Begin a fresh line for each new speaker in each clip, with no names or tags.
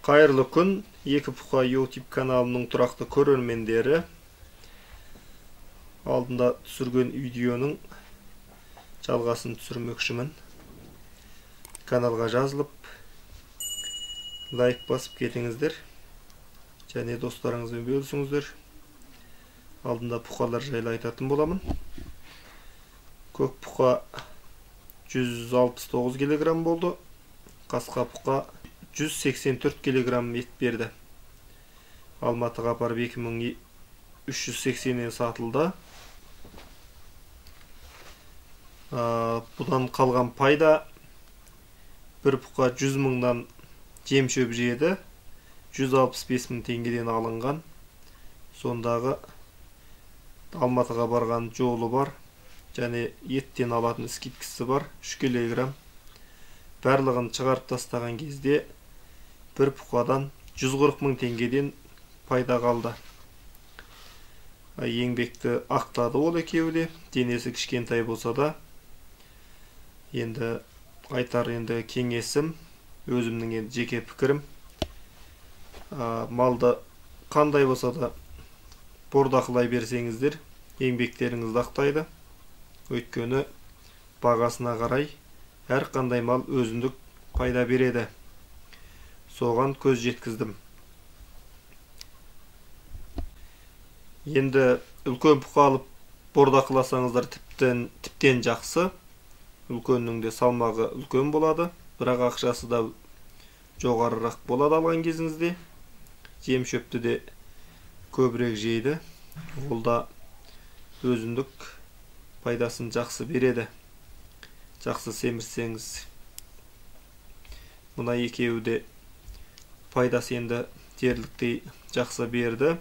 Қайырлы күн, Екі Бұқа YouTube каналының тұрақты көрермендері. Алдында түсірген видеоның жалғасын түсірмекшімін. Каналға жазылып, лайк басып кетіңіздер және достарыңызбен бөлісіңіздер. Алдында бұқалар жайлы айтатын боламын. Көк бұқа 169 килограмм болды. Қасқа бұқа 184 килограмм ет берді. Алматыға апарып 2380-нен сатылды. Бұдан қалған пайда бір бұқа 100 мыңнан жем шөп жеді. 165 мың теңгеден алынған. Сондағы Алматыға барған жолы бар және еттен алатын скидкасы бар 3 килограмм. Барлығын шығарып тастаған кезде бір бұқадан 140 мың теңгеден пайда қалды. Еңбекті ақтады ол екеуі де, денесі кішкентай болса да. Енді айтар енді кеңесім, өзімнің енді жеке пікірім, малды қандай болса да бордақылай берсеңіздер, еңбектеріңізді ақтайды. Өйткені бағасына қарай әр қандай мал өзіндік пайда береді. Соған көз жеткіздім. Енді үлкен бұқа алып бордақыласаңыздар тіптен жақсы. Үлкеннің де салмағы үлкен болады, бірақ ақшасы да жоғарырақ болады алған кезіңізде. Жем шөпті де көбірек жейді. Ол да өзіндік пайдасын жақсы береді. Жақсы семірсеңіз. Мына екеуі де пайдасы енді дерліктей жақсы берді.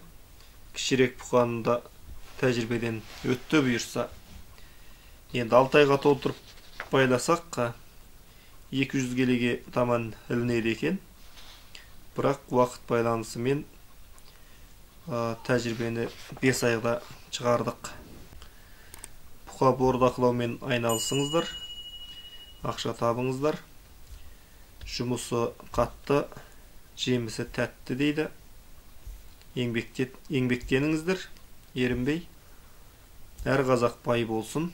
Кішірек бұқаны да тәжірибеден өтті бұйырса. Енді 6 айға толтырып байласақ 200 келіге таман ілінеді екен. Бірақ уақыт байланысымен тәжірибені 5 айда шығардық. Бұқа бордақылаумен айналысыңыздар, ақша табыңыздар. Жұмысы қатты, жемісі тәтті дейді. Еңбектеніңіздер, ерінбей. Әр қазақ бай болсын.